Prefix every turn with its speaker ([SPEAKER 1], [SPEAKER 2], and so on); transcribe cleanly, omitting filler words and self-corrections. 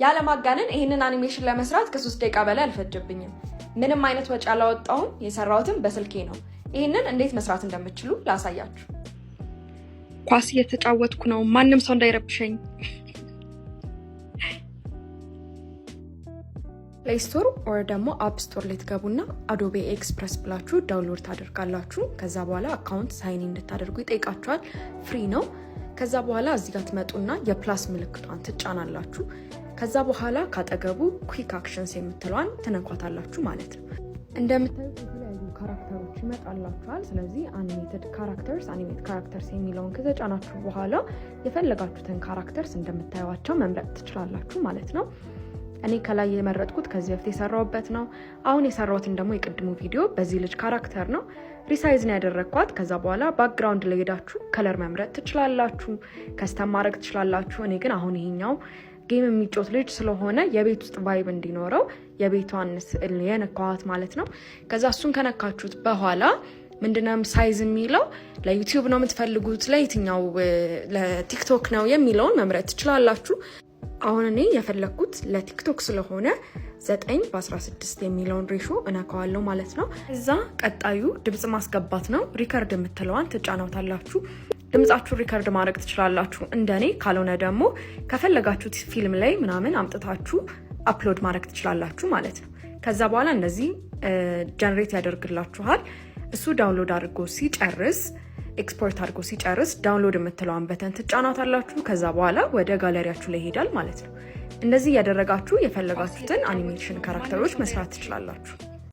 [SPEAKER 1] ያለማጋነን ይህንን አኒሜሽን ለመስራት ከ3 ደቂቃ በላይ አልፈጀብኝም። ምንም አይነት ወጪ አላወጣሁም። የሰራሁትም በስልኬ ነው። ይህንን እንዴት መስራት እንደምትችሉ ላሳያችሁ። ኳስ እየተጫወትኩ ነው። ማንም ሰው እንዳይረብሸኝ። Play Store or ደግሞ App Store ላይ ትገቡና Adobe Express ብላችሁ download ታደርጋላችሁ። ከዛ በኋላ account sign in እንድታደርጉ ይጠይቃችኋል። Free ነው። ከዛ በኋላ እዚህ ጋር ትመጡና የ plus ምልክቷን ትጫናላችሁ። ከዛ በኋላ ካጠገቡ quick actions የምትለዋን ትነኳታላችሁ ማለት ነው። እንደምታዩት የተለያዩ character ኦች ይመጣላችኋል። ስለዚህ animated characters፣ animate characters የሚለውን ከተጫናችሁ በኋላ የፈለጋችሁትን characters እንደምታዩቸው መምረጥ ትችላላችሁ ማለት ነው። እኔ ከላይ የመረጥኩት ከዚህ በፊት የሰራሁበት ነው። አሁን የሰራሁትን ደግሞ የቅድሙ ቪዲዮ በዚህ ልጅ character ነው። Resize ነው ያደረግኳት። ከዛ በኋላ background ላይ ሄዳችሁ color መምረጥ ትችላላችሁ፣ custom ማድረግ ትችላላችሁ። እኔ ግን አሁን ይሄኛው game የሚጫወት ልጅ ስለሆነ የቤት ውስጥ vibe እንዲኖረው የቤቷን ስዕል የነካኋት ማለት ነው። ከዛ እሱን ከነካችሁት በኋላ ምንድነው size የሚለው፣ ለ YouTube ነው የምትፈልጉት፣ ለየትኛው ለ TikTok ነው የሚለውን መምረጥ ትችላላችሁ። አሁን እኔ የፈለግኩት ለ TikTok ስለሆነ 9 በ16 የሚለውን ratio እነካዋለሁ ማለት ነው። እዛ ቀጣዩ ድምፅ ማስገባት ነው። Record የምትለዋን ትጫናታላችሁ። ድምጻችሁን record ማድረግ ትችላላችሁ እንደኔ። ካልሆነ ደግሞ ከፈለጋችሁት ፊልም ላይ ምናምን አምጥታችሁ upload ማድረግ ትችላላችሁ ማለት ነው። ከዛ በኋላ እንደዚህ generate ያደርግላችኋል። እሱ download አድርጎ ሲጨርስ፣ ኤክስፖርት አድርጎ ሲጨርስ download የምትለዋን button ትጫናታላችሁ። ከዛ በኋላ ወደ ጋለሪያችሁ ላይ ይሄዳል ማለት ነው። እንደዚህ እያደረጋችሁ የፈለጋችሁትን animation character ኦች መስራት ትችላላችሁ።